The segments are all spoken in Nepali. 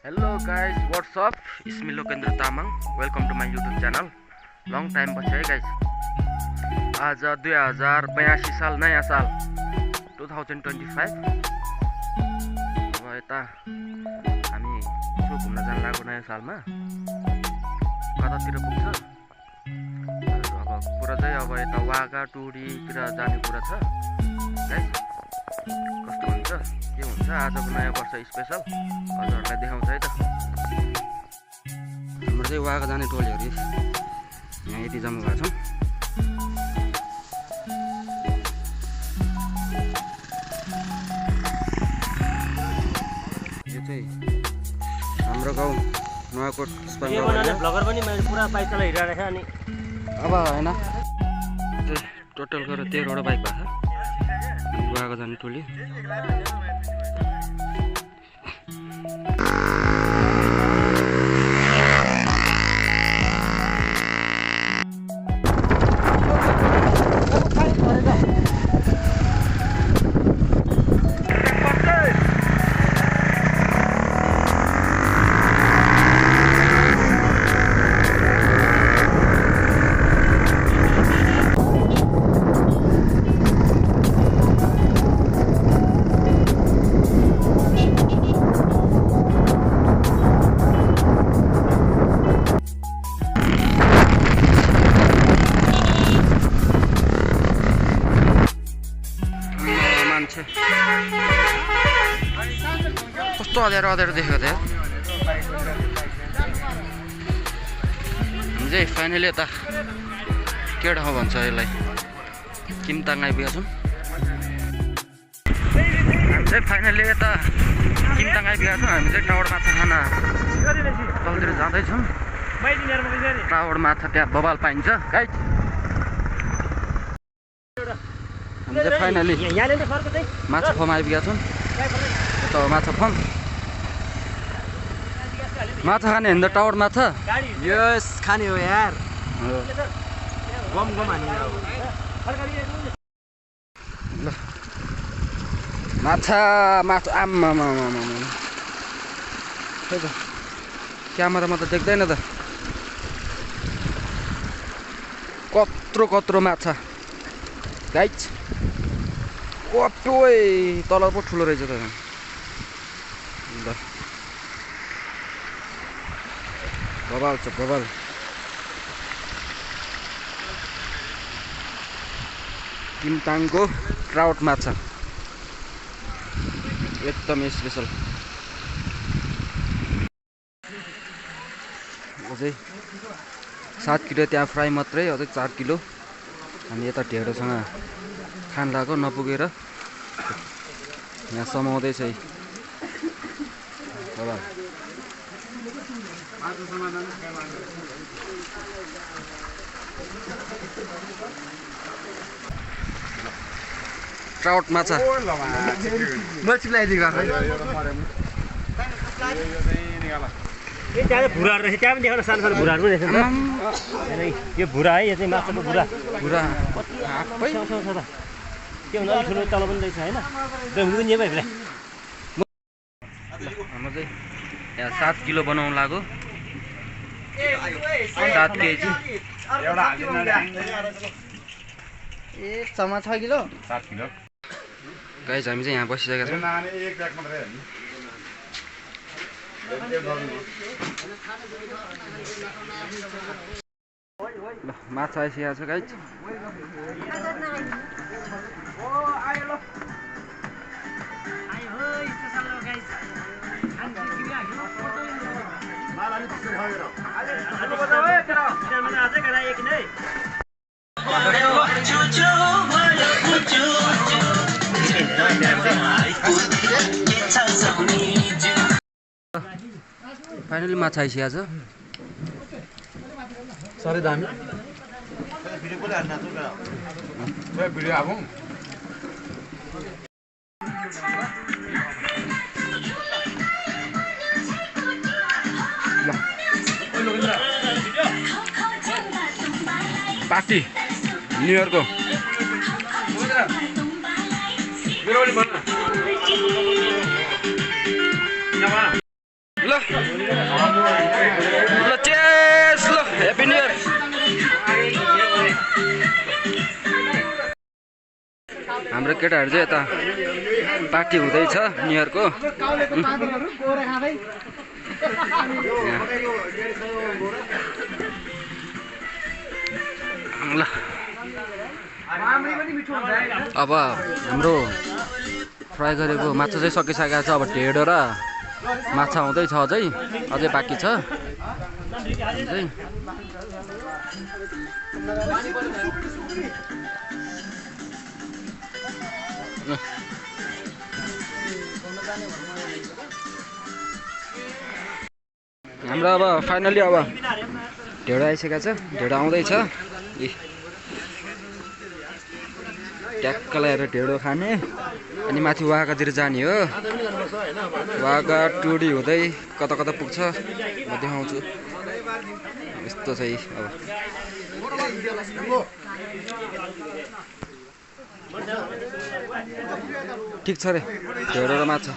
Hello guys, what's up? It's me Lokendra Tamang. Welcome to my YouTube channel. Long time पछि है guys. आज 2082 साल नयाँ साल 2025. अब यता हामी यसो घुम्न जान लागेको नयाँ सालमा कतातिर पुग्छ? अब कुरा चाहिँ अब यता वागा टुरीतिर जाने कुरा छ guys. कस्तो हुन्छ के हुन्छ आजको नयाँ वर्ष स्पेशल हजुरहरूलाई देखाउँछ है त। हाम्रो चाहिँ वागा जाने टोलीहरू यहाँ यति जम्मा भएको छौँ। यो चाहिँ हाम्रो गाउँ नुवाकोट ब्लगर पनि मैले पुरा बाइक चलाइ हिँडिरहेको अनि अब होइन टोटल गरेर 13वटा बाइक भएको छ वागा जाने टोली। कस्तो अँध्यारो अँध्यारो देखेको थियो। हामी चाहिँ फाइनली यता के ठाउँ भन्छ यसलाई किमताङ आइपुगेका छौँ। हामी चाहिँ फाइनली यता किमताङ आइपुगेका छौँ। हामी चाहिँ टावर माछा खाना तलतिर जाँदैछौँ। टावर माछा त्यहाँ बबाल पाइन्छ गाइस। हामी चाहिँ फाइनली माछा फर्म आइपुगेका छौँ। त माछा फर्म माछा खाने होइन त टावर माछा यस खाने हो यार गम हानी ल माछा माछा आम्मा खै त क्यामेरामा त देख्दैन त कत्रो कत्रो माछा गाइस। कत्रो तल पो ठुलो रहेछ त। ल बबाल छ बबाल। किमताङको ट्राउट माछा एकदम स्पेसल। अझै 7 किलो त्यहाँ फ्राई मात्रै अझै 4 किलो हामी यता ढेँडोसँग खान लाग्यो नपुगेर यहाँ समाउँदैछ है बबाल। ट्राउट माछा त्यहाँ भुराहरू रहेछ त्यहाँ पनि देखाउन सानो सानो भुराहरू पनि रहेछ यो भुरा है यो चाहिँ माछाको भुरा भुरा के भन्दा अलिक ठुलो तल पनि रहेछ होइन पनि नि भाइ हाम्रो चाहिँ यहाँ 7 किलो बनाउनु लाग्यो 7 केजी ए समा 6 किलो 7 किलो गाइस। हामी चाहिँ यहाँ बसिसकेका छौँ। ल माछा आइसकेको छ गाइस। फाइनली माछा आइसकेको छ। साह्रै दामी भिडियो अब पार्टी न्यु इयरको ल ल चेस ल ह्याप्पी न्यू इयर हाम्रो केटाहरू चाहिँ यता पार्टी हुँदैछ न्यू इयरको ल अब हाम्रो फ्राई गरेको माछा चाहिँ सकिसकेको छ अब ढेँडो र माछा आउँदैछ अझै बाँकी छ हाम्रो अब फाइनली अब ढेँडो आइसकेको छ ढेँडो आउँदैछ ट्याक्क लगाएर ढेँडो खाने अनि माथि वागातिर जाने हो वागा टुडी हुँदै कता कता पुग्छ म देखाउँछु यस्तो चाहिँ अब ठिक छ रे ढेँडो र माछा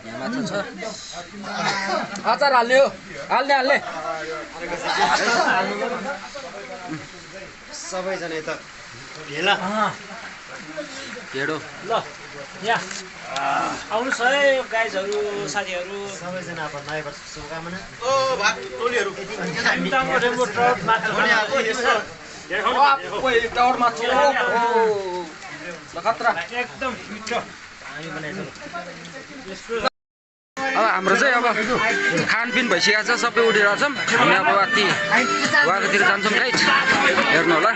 यहाँ माछा छ अचार हाल्ने हो हाल्ने सबैजना यता भेला ढेँडो ल यहाँ आउनुहोस् है गाइजहरू साथीहरू सबैजना अब नयाँ वर्ष शुभकामना एकदम मिठो अब हाम्रो चाहिँ अब खानपिन भइसकेको छ सबै उठेर छौँ हामी अब राति वागातिर जान्छौँ गाइज हेर्नु होला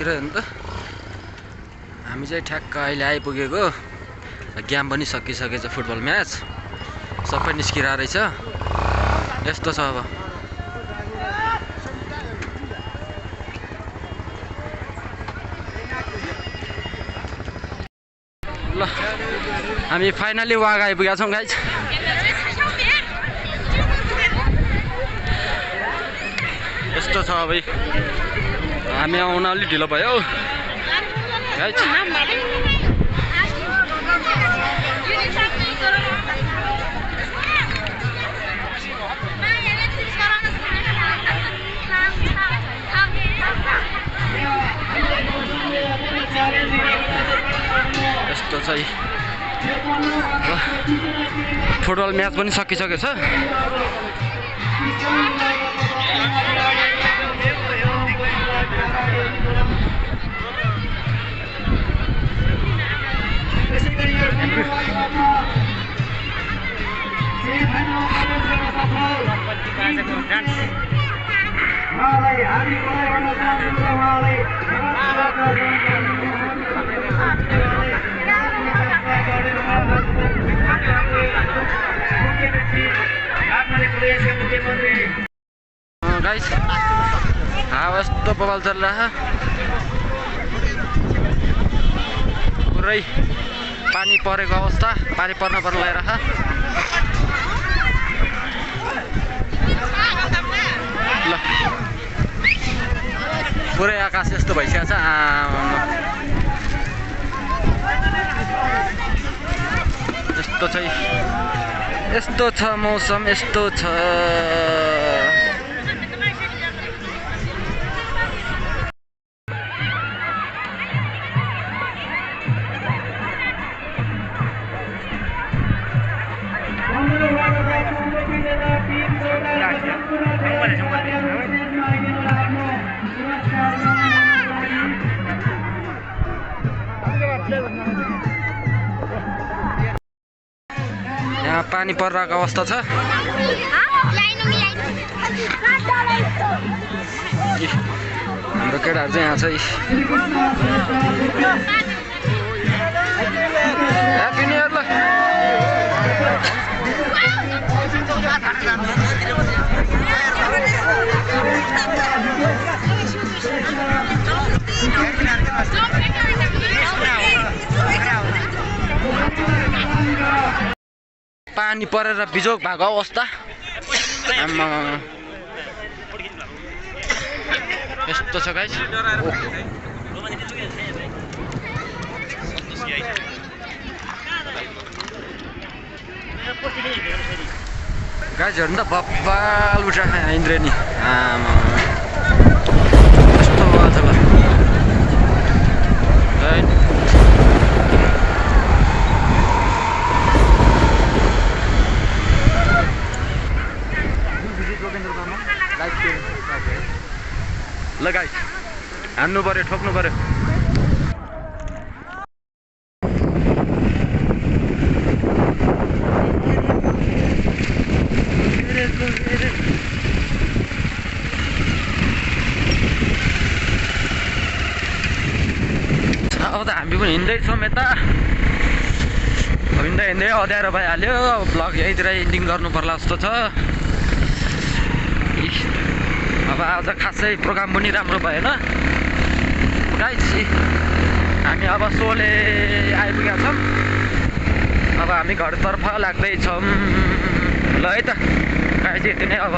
हेर्नु त हामी चाहिँ ठ्याक्क अहिले आइपुगेको गेम पनि सकिसकेछ फुटबल म्याच सबै निस्किरहेको रहेछ यस्तो छ अब ल हामी फाइनली वागा आइपुगेका छौँ गाइज यस्तो छ अब हामी आउन अलिक ढिलो भयो यस्तो चाहिँ फुटबल म्याच पनि सकिसकेको छ गाइस हावा यस्तो बवाल चलिरहेछ पुरै पानी परेको अवस्था पानी पर्न लागिरहेछ ल पुरै आकाश यस्तो भइसकेको छ यस्तो छ मौसम यस्तो छ पानी परिरहेको अवस्था छ। हाम्रो केटाहरू चाहिँ यहाँ छ। ह्याप्पी न्यु इयर ल। पानी परेर बिजोग भएको अवस्था। यस्तो छ गाइस। गाइजहरू नि त बब्बाल उठा हिँड्रे नि। यस्तो भयो त ल। ल गाइस हान्नु पर्यो, ठोक्नु पर्यो। अब त हामी पनि हिँड्दैछौँ यता। हिँड्दै हिँड्दै अँध्यारो भइहाल्यो। ब्लग यहीँतिर एन्डिङ गर्नु पर्ला जस्तो छ। अब आज खासै प्रोग्राम पनि राम्रो भएन गाइस। हामी अब सोले आइपुगेका छौँ। अब हामी घरतर्फ लाग्दैछौँ। ल है त गाइस, यति नै अब।